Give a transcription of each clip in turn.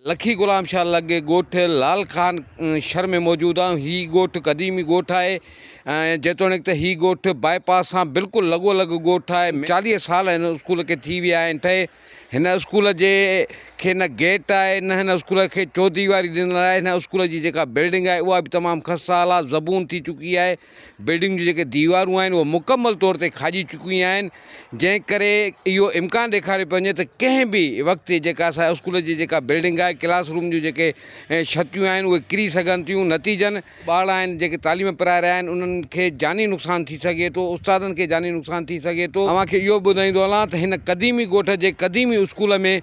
لکي غلام شاهه لڳ ڳوٺ لال خان شھر ۾ موجود آهيون هي ڳوٺ قديمي ڳوٺ آهي ۽ جيتوڻيڪ ته هي ڳوٺ باء پاس سان بلڪل لڳو لڳ ڳوٺ آهي چاليهه سال هن اسڪول کي ٿي ويا آهن ٺهي هن اسڪول جي کي نه گيٽ آهي نه هن اسڪول کي چوديواري ڏنل آهي هن اسڪول جي جيڪا بلڊنگ آهي اها به تمام خسته حال آهي زبون ٿي چڪي آهي بلڊنگ جون جيڪي ديوارون آهن اهي مڪمل طور تي کاڄي چڪيون آهن جنهن ڪري اهو امڪان ڏيکاريو پيو وڃي ته ڪنهن به وقت جيڪا اسان اسڪول جي جيڪا بلڊنگ آهي ڪلاس روم جون جيڪي ڇتيون آهن اهي ڪري سگهن ٿيون نتيجن ٻار آهن جيڪي تعليم پرائي رهيا آهن انهن کي جاني نقصان ٿي سگهي ٿو استادن کي جاني نقصان ٿي سگهي ٿو اوهان کي اهو به ٻڌائيندو هلان ته هن قديمي ڳوٺ جي قديمي اسڪول ۾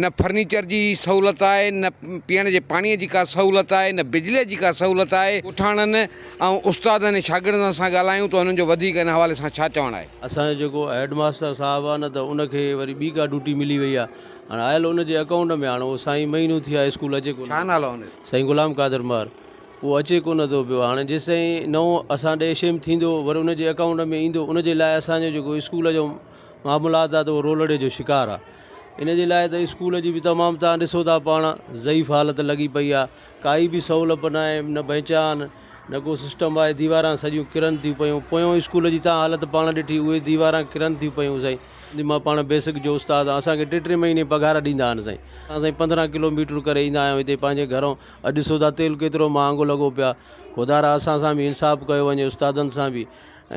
نه فرنيچر جي سهولت آهي، نه پيئڻ جي پاڻيء جي ڪا سهولت آهي، نه بجليء جي ڪا سهولت آهي. ڳوٺاڻن ۽ استادن ۽ شاگردن سان ڳالهايون ته انهن جو وڌيڪ ان حوالي سان ڇا چوڻ آهي. اسان جو جيڪو هيڊ ماستر صاحب آهي نه ته ان کي وري ٻي ڪا ڊيوٽي ملي وئي آهي هاڻي آيل ان جي اڪائونٽ ۾ هاڻي اهو سائين مهينو ٿي ويو آهي اسڪول اچي ڪونه ڇا ٿو. نالو آهي ان جو؟ سائين غلام قادر مهر اهو اچي ڪونه ٿو پيو هاڻي جيستائين نئون اسان ڏي ايش ايم ٿيندو وري ان جي اڪائونٽ ۾ ايندو ان جي لاء اسان جو جيڪو اسڪول جو معاملات آهي ته اهو رولڙي جو شڪار آهي. ان جي لاء ته اسڪول جي به تمام توهان ڏسو ٿا پاڻ ضعيف حالت لڳي پئي آهي ڪائي به سهولت ناهي نه بئنچ آهن نه ڪو سسٽم آهي ديواران سڄيون ڪرن ٿيون پيون پويون اسڪول جي توهان حالت پاڻ ڏٺي اهي ديواران ڪرن ٿيون پيون سائين مان پاڻ بيسڪ جو استاد آهيان اسان کي ٽي ٽي مهيني پگهار ڏيندا آهن سائين اسان سائين 15 ڪلو ميٽر ڪري ايندا آهيون هتي پنهنجي گهرون اڄ ڏسو ٿا تيل ڪيترو مهانگو لڳو پيو آهي خدارا اسان سان به انصاف ڪيو وڃي استادن سان به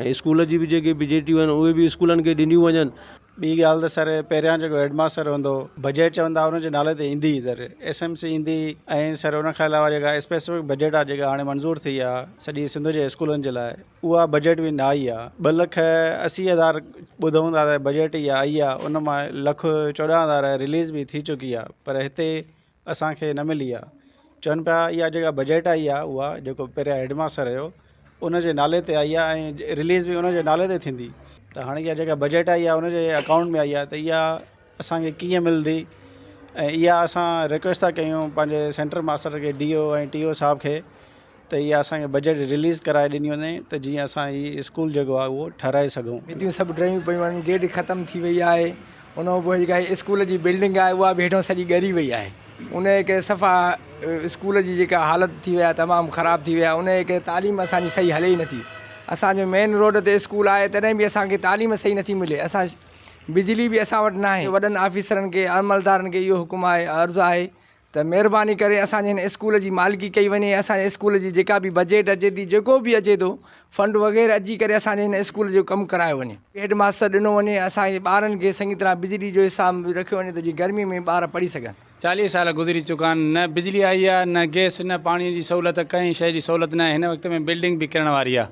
۽ اسڪول جي به جيڪي بجيٽيون آهن اهي به اسڪولن کي ڏنيون وڃن. ٻي ڳالهه ته سر پهريان جيڪو هيڊ ماستر هوندو هو بجيٽ چوندا ان جي نالي تي ايندي هئي سر ايس ايم سي ايندي هئي ۽ سر ان کان علاوه جيڪا اسپيسفڪ بجيٽ آهي جيڪا هاڻي منظور ٿي آهي سڄي سنڌ جي اسڪولن جي لاء اها بجيٽ به نه آئي آهي 2 لک 80 هزار ٻڌون ٿا ته بجيٽ اها آئي آهي ان مان لک 14 هزار رليز به ٿي چڪي آهي پر هتي اسان کي نه ملي آ چون پيا اها جيڪا بجيٽ آئي آ اها جيڪو پهريان هيڊ ماستر هيو ان جي نالي تي آئي آ ۽ رليز به ان جي نالي تي ٿيندي ته هاڻي اها جيڪا بجيٽ آئي آ ان جي اڪائونٽ ۾ آئي آ ته اها اسان کي ڪيئن ملندي ۽ اها اسان رڪويسٽ ٿا ڪيون پنهنجي سينٽر ماستر کي ڊي او ۽ ٽي او صاحب کي ته اها اسان کي بجيٽ رليز ڪرائي ڏني وڃي ته جيئن اسان هي اسڪول جيڪو آهي اهو ٺهرائي سگهون. ڀتيون سڀ ڊهيون پيون آهن، گيٽ ختم ٿي وئي آهي، ان کان پوء جيڪا اسڪول جي بلڊنگ آهي اها به هيٺان سڄي ڳري وئي آهي، ان جي ڪري صفا اسڪول جي جيڪا حالت ٿي وئي آهي تمام خراب ٿي وئي آهي، ان جي ڪري تعليم اسان جي صحيح هلي ئي نٿي، اسان جو مين روڊ تي اسڪول آهي تڏهن به اسان کي تعليم صحيح نٿي ملي، اسان بجلي به اسان وٽ ناهي، وڏن آفيسرن کي عملدارن کي اهو حڪم آهي عرض آهي ته مهرباني ڪري اسان جي هن اسڪول جي مالڪي ڪئي وڃي اسان جي اسڪول جي جيڪا به بجيٽ اچي ٿي جيڪو به اچي ٿو فنڊ وغيره اچي ڪري اسان جي هن اسڪول جو ڪم ڪرايو وڃي هيڊ ماستر ڏنو وڃي اسان جي ٻارن کي سڱي طرح بجلي جو حساب به رکيو وڃي ته جيئن گرمي ۾ ٻار پڙهي سگهن. 40 سال گذري چڪا آهن نه بجلي آئي آهي نه گئس نه پاڻي جي سهولت ڪنهن شيء جي سهولت ناهي هن وقت ۾ بلڊنگ به ڪرڻ واري آهي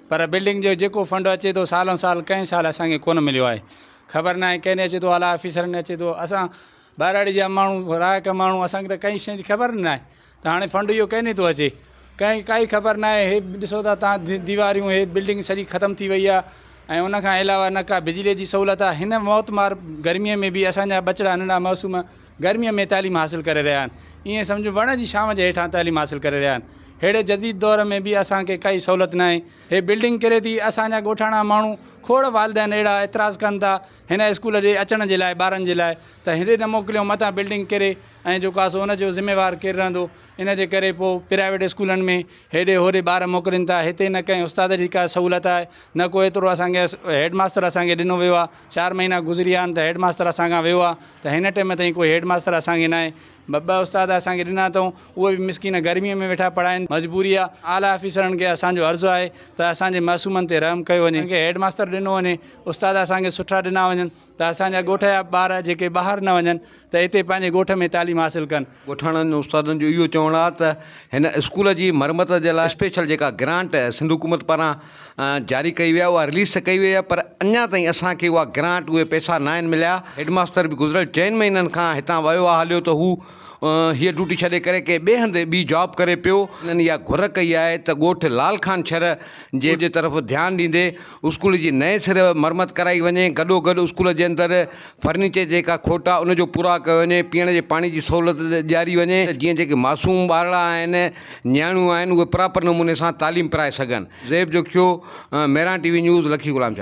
پر بلڊنگ جو جيڪو فنڊ اچي ٿو سالون سال ڪنهن سال اسان کي ڪونه مليو آهي خبر ناهي ڪنهن ڏي اچي ٿو اعليٰ آفيسرن ڏي اچي ٿو اسان ٻهراڙي جا ماڻهو، رهاڪ ماڻهو، اسان کي ته ڪنهن شيء جي خبر ناهي ته هاڻي فنڊ اهو ڪنهن ڏي ٿو اچي، ڪنهن کي ڪائي خبر ناهي. هي ڏسو ٿا تان ديواريون، هي بلڊنگ سڄي ختم ٿي وئي آهي ۽ ان کان علاوه نه ڪا بجليء جي سهولت آهي. هن موتمار گرميء ۾ به اسان جا ٻچڙا ننڍا معصوم گرميء ۾ تعليم حاصل ڪري رهيا آهن. ائين سمجهه وڻ جي ڇانو جي هيٺان تعليم حاصل ڪري رهيا آهن. ههڙي جديد دور ۾ به اسان کي ڪائي سهولت ناهي. هي بلڊنگ ڪري ٿي، اسان جا ڳوٺاڻا ماڻهو کوڙ والدين اهڙا اعتراض ڪن ٿا هن اسڪول جي اچڻ جي لاء ٻارن جي لاء ته هيڏي نه موڪليو متان بلڊنگ ڪري ۽ جيڪو آهي سو ان جو ذميوار ڪير رهندو ان جي ڪري پوء پرائيويٽ اسڪولن ۾ هيڏي هوڏي ٻار موڪلين ٿا هتي نه ڪنهن استاد جي ڪا سهولت آهي نه ڪو ايترو اسان کي هيڊ ماستر اسان کي ڏنو ويو آهي 4 مهينا گذري ويا آهن ته هيڊ ماستر اسان کان ويو آهي ته هن ٽيم تائين ڪوئي هيڊ ماستر اسان کي ناهي ٻه ٻه استاد اسان کي ڏنا اٿئون اهي به مسڪين گرميء ۾ ويٺا پڙهائين مجبوري آهي اعليٰ آفيسرن کي اسان جو عرض آهي ته اسان جي معصومن تي رحم ڪيو وڃي اسان کي هيڊ ماستر ڏنو وڃي استاد اسان کي سٺا ڏنا وڃن ته اسان جا ڳوٺ جا ٻار جيڪي ٻاهر نه وڃن ته هتي پنهنجي ڳوٺ ۾ تعليم حاصل ڪن. ڳوٺاڻن استادن جو اهو چوڻ آهي ته هن اسڪول جي مرمت جي لاء اسپيشل جيڪا گرانٽ سنڌ حڪومت پاران جاري ڪئي وئي آهي اها رليز ته ڪئي وئي آهي پر اڃا تائين اسان کي اها گرانٽ اهي پئسا ناهن مليا. هيڊ ماستر به گذريل 4 مهينن کان هتان ويو آهي هليو ته هو هيء ڊيوٽي ڇڏي ڪري ڪنهن ٻئي هنڌ ٻي جاب ڪري پيو. هنن اها گهر ڪئي آهي ته ڳوٺ لال خان شھر جي طرف ڌيان ڏيندي اسڪول جي نئين سر مرمت ڪرائي وڃي، گڏوگڏ اسڪول جي اندر فرنيچر جي جيڪا کوٽ آهي ان جو پورائو ڪيو وڃي، پيئڻ جي پاڻي جي سهولت ڏياري وڃي ته جيئن جيڪي معصوم ٻارڙا آهن، نياڻيون آهن اهي پراپر نموني سان تعليم پرائي سگهن. Zeb Jokhio, Mehran T V news, Lakhi Ghulam Shah.